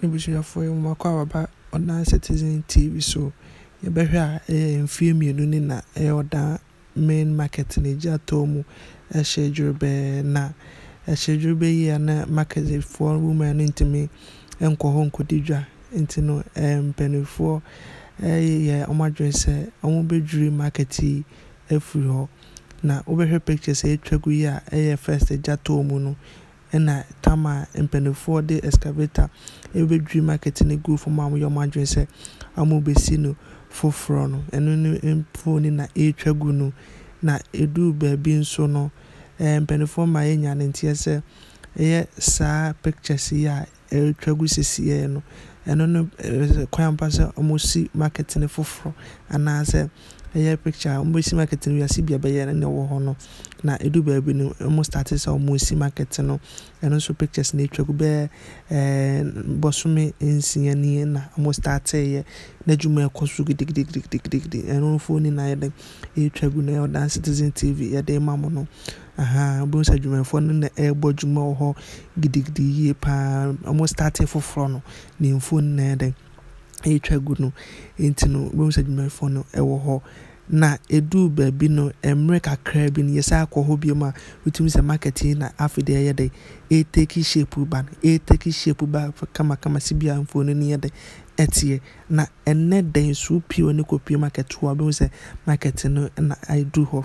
Abusuafoɔ, yɛma mo akwaaba Ɔdan Citizen TV so. Yɛbɛhwɛ a, ɛyɛ mfeɛ 2 ni na ɛyɛ Ɔdan main market no egya tɔɔ mu hyɛ dwerɛbɛɛ, na ɛhyɛ dwerɛbɛɛ yi a na marketfoɔ women no ntumi nkɔ hɔ nkɔdi dwa nti no mpanimfoɔ yɛ wɔn adwene sɛ wɔbɛdwiri market yi afiri hɔ. Na wobɛhwɛ pictures a atwa gu yi a ɛyɛ first egya tɔɔ mu no, ɛna tam a mpanimfoɔ de excavator ɛrebɛdwiri market no gu fam a wɔyɛ wɔn adwene sɛ wɔrebɛsi no foforɔ no. Ɛno ne mfoni na ɛretwa gu no. Na ɛduru baabi nso no, mpanimfoɔ ma yɛnya ne nteɛ sɛ ɛyɛ saa pictures yi a ɛretwa gu seesei no, ɛno no kwan pa sɛ wɔsi market no foforɔ anaasɛ ɛyɛ picture a wɔbɛsi market no wiase bi a ɛbɛyɛ na ɛwɔ hɔ no. Na ɛduru baabi no, wɔn start sɛ wɔresi market no, ɛno nso pictures no atwa gu bɛyɛ bɔsome 6 nie na wɔn starteeɛ. N'adwuma ɛkɔ so gidigidigidigidi. Ɛno mfoni na ayɛ dɛn ɛretwa gu no, ɛyɛ Ɔdan Citizen TV yɛde ma mo no. Ahaa, wobɛhu sɛ adwumayɛfoɔ no na ɛrebɔ adwuma wɔ hɔ gidigidi yie paa. Wɔn starte foforɔ no, ne mfoni na ɛyɛ dɛn ɛretwa gu no. Nti no, wobɛhu sɛ adwumayɛfoɔ no ɛwɔ hɔ. Na ɛduru baabi no, mmerɛ kakra bi no, yɛsan kɔ hɔ bio a, wotumi sɛ market yi na afei deɛ ɛyɛ dɛn ɛretake shape ba no, ɛretake shape ba kamakama si bia mfoni no yɛ dɛn ɛteɛ. Na ɛnnɛ da yi nso wopue w'ani kɔpue market hɔ a, wobɛhu sɛ market no na aduru hɔ.